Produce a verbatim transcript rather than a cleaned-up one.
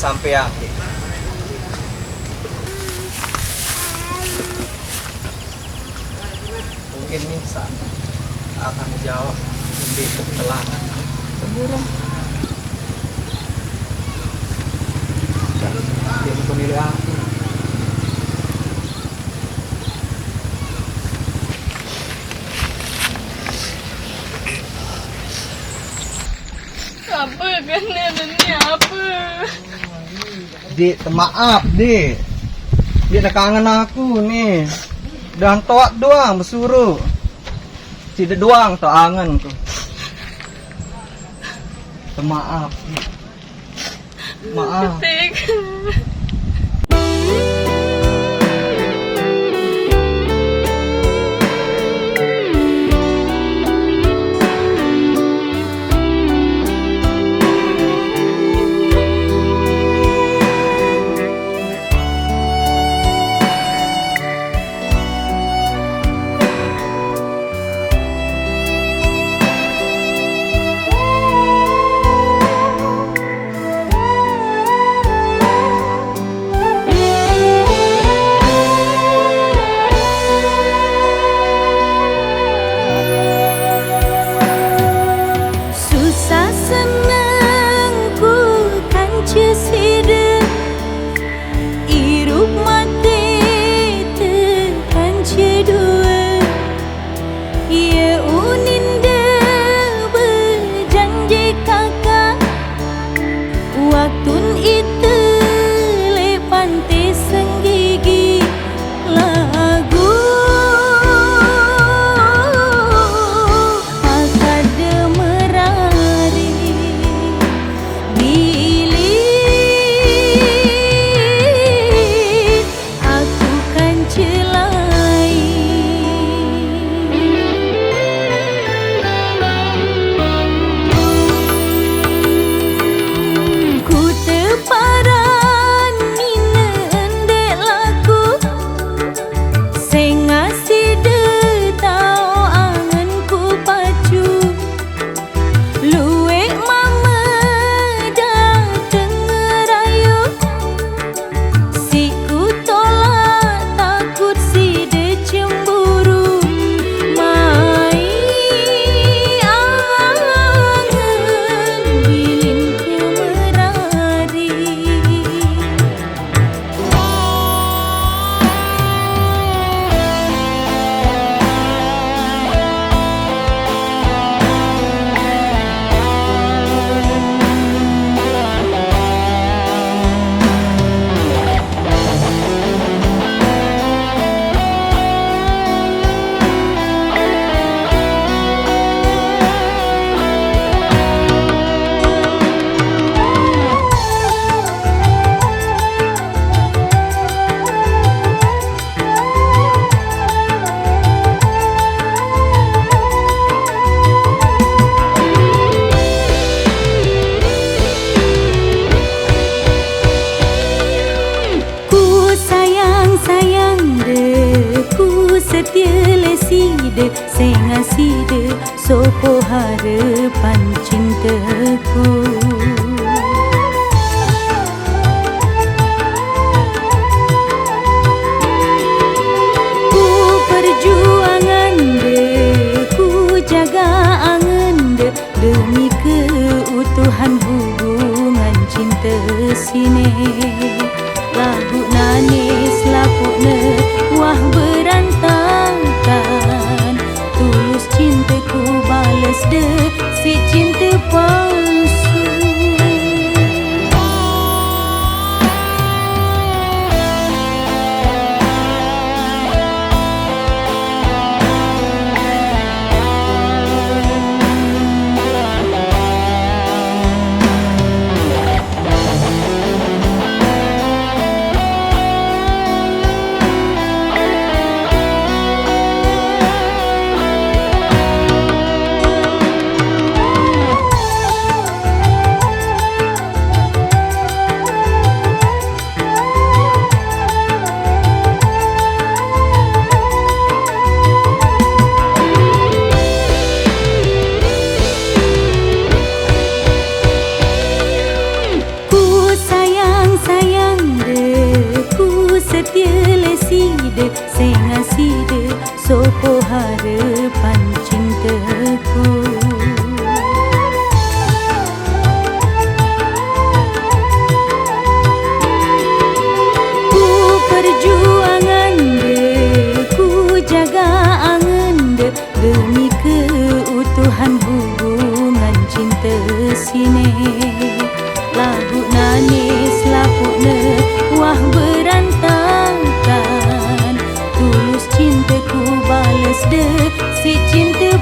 Sampai akhir. Mungkin nih sa-, akan jawab lebih telah. Semburan. Dia pemilik aku. Apa kena ni apa? Dik, maaf, Dik. Dik nak kangen aku ni. Dan tok doang bersuruh. Sida doang tok angen ku. Maaf, Dik. Maaf. Susah seneng ku kance sida, irup mate te kance dua. Ye unin de bejanji kaka, waktun ite le pante senggigi lagu akade merari. Bilik aku kan celai. Ku teparan nine endek laku, sengasi de tau angen ku pacu. Luek mama dateng ngerayu, si ku tolak takut sida cemburu. Mai angen bilin ku merari. Ku sayang-sayang de, ku setia le sida, sengasi de sopo harapan cintaku. Ku perjuangan de, ku jaga angen de, demi keutuhan hubungan cinta sine. Lagu nane selaputne wah berantakan. Tulus cintaku bales de si cinta palsu. Side sing aside sopo harepan cinteku. Ku perjuangan de, ku jaga angen de, demi keutuhan hubungan cinta sine. Lagu nane selaput ne wah berantakan. Tulus cinta ku bales de, si cinta